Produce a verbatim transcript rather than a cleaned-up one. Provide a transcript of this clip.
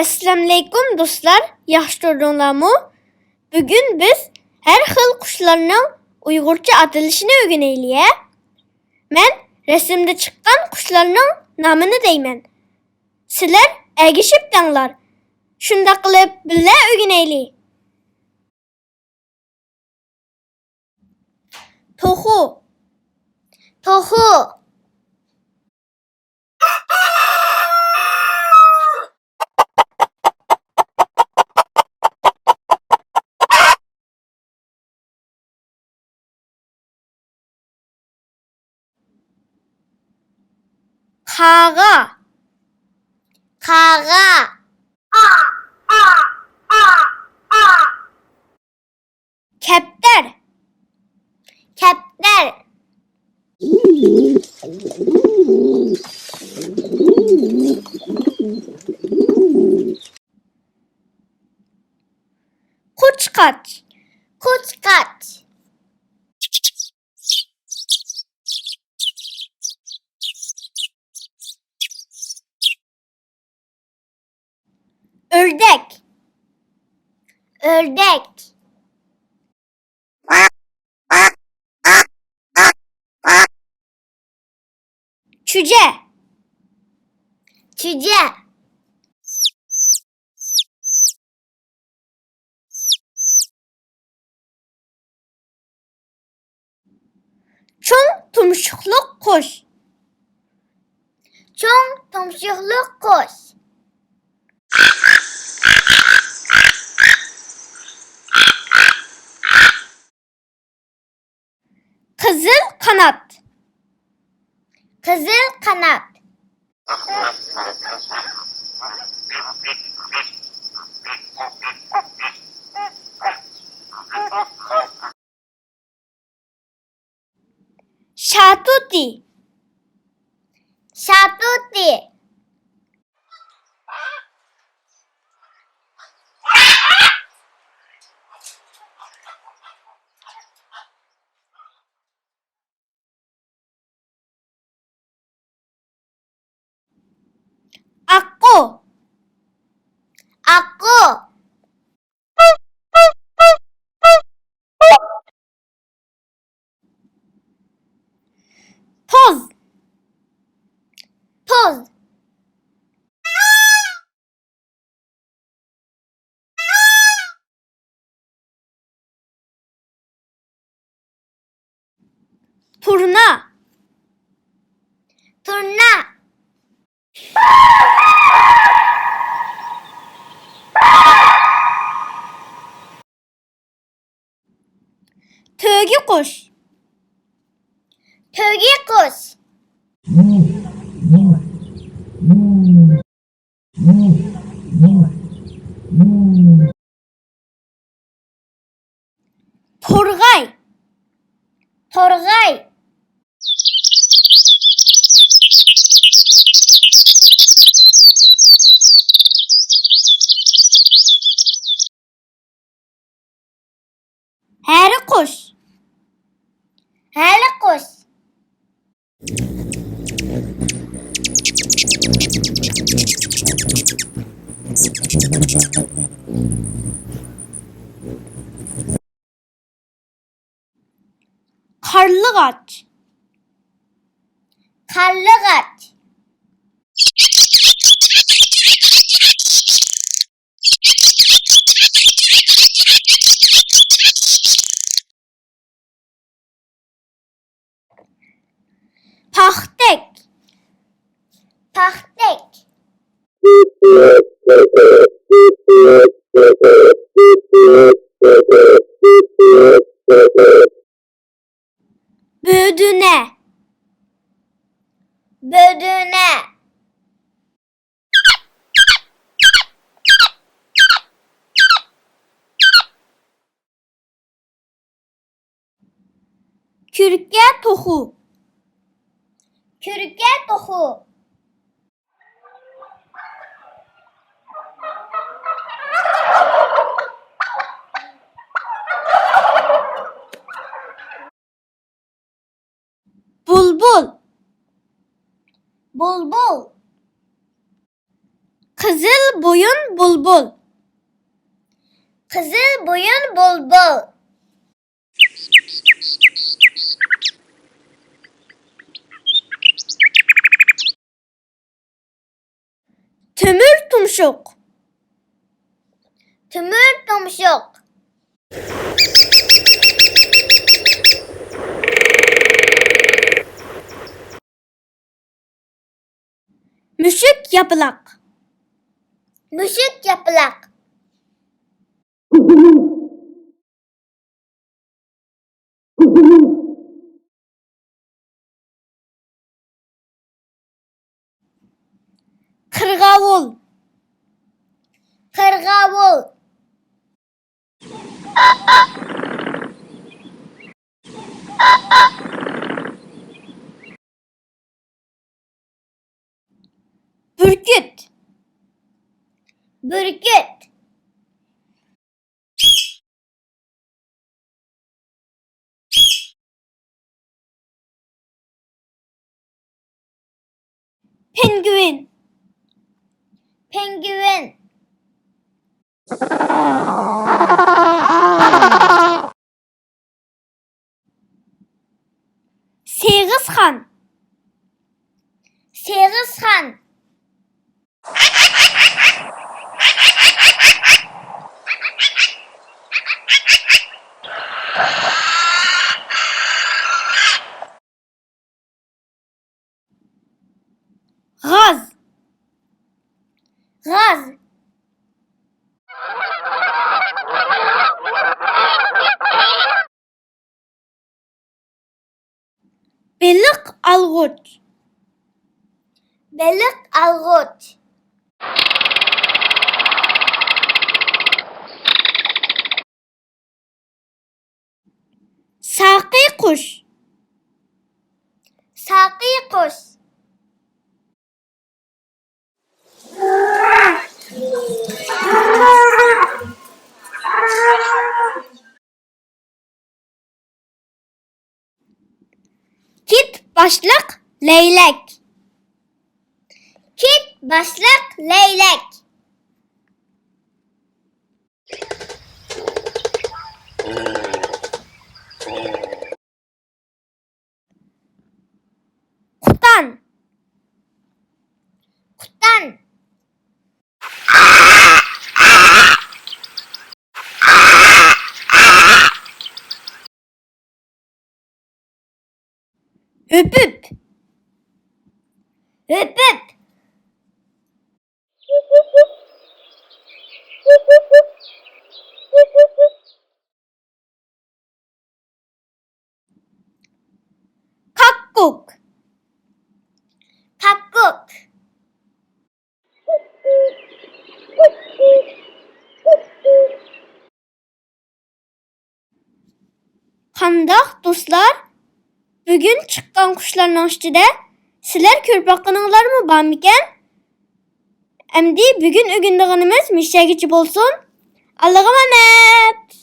ئەسسالامۇئەلەيكۇم دوستلار، ياخشى تۇردۇڭلارمۇ؟ بۈگۈن بىز ھەر خىل قۇشلارنىڭ ئۇيغۇرچە ئاتىلىشىنى ئۆگىنەيلى ھە. مەن رەسىمدە چىققان قۇشلارنىڭ نامىنى دەيمەن. سىلەر ئەگىشىپ دەڭلار. شۇنداق قىلىپ بىللە ئۆگىنەيلى. توخۇ. توخۇ. قاغا. قاغا. كەپتەر. كەپتەر. قۇچقاچ. قۇچقاچ. ئۆردەك. ئۆردەك. چۈجە. چۈجە. چوڭ تۇمشۇقلۇق قۇش. چوڭ تۇمشۇقلۇق قۇش. قىزىل قانات. قىزىل قانات. شاتۇتى. شاتۇتى. ئاققۇ. ئاققۇ. توز. توز. تۇرنا. تۇرنا. تۆگە قۇش. تۆگە قۇش. تورغاي. تورغاي. ھەرە قۇش. ھەرە قۇش. قارلىغاچ. قارلىغاچ. پاختەك. پاختەك. بۆدۈنە. بۆدۈنە. كۈركە توخۇ. كۈركە توخۇ. بۇلبۇل. بۇلبۇل. قىزىل بويۇن بۇلبۇل. قىزىل بويۇن بۇلبۇل. تۆمۈر تۇمشۇق. تۆمۈر تۇمشۇق. مۈشۈك ياپىلاق. مۈشۈك ياپىلاق. قىرغاۋۇل. قىرغاۋۇل. بۈركۈت. بۈركۈت. پېنگۋىن. پېنگۋىن. سېغىزخان. سېغىزخان. غاز. غاز. بېلىق ئالغۇچ. بېلىق ئالغۇچ. ساقى قۇش. ساقى قۇش. كىت باشلىق لەيلەك. كىت باشلىق لەيلەك. قۇتان. قۇتان. ھۆپۈپ. ھۆپۈپ. كاككۇك. كاككۇك. قانداق دوستلار؟ بۈگۈن چىققان قۇشلارنىڭ ئىچىدە سىلەر كۆرۈپ باققىنىڭلارمۇ بارمىكەن؟ ئەمدى بۈگۈن ئۆگىنىدىغىنىمىز مۇشۇ يەرگىچە بولسۇن. ئاللاغا ئامانەت!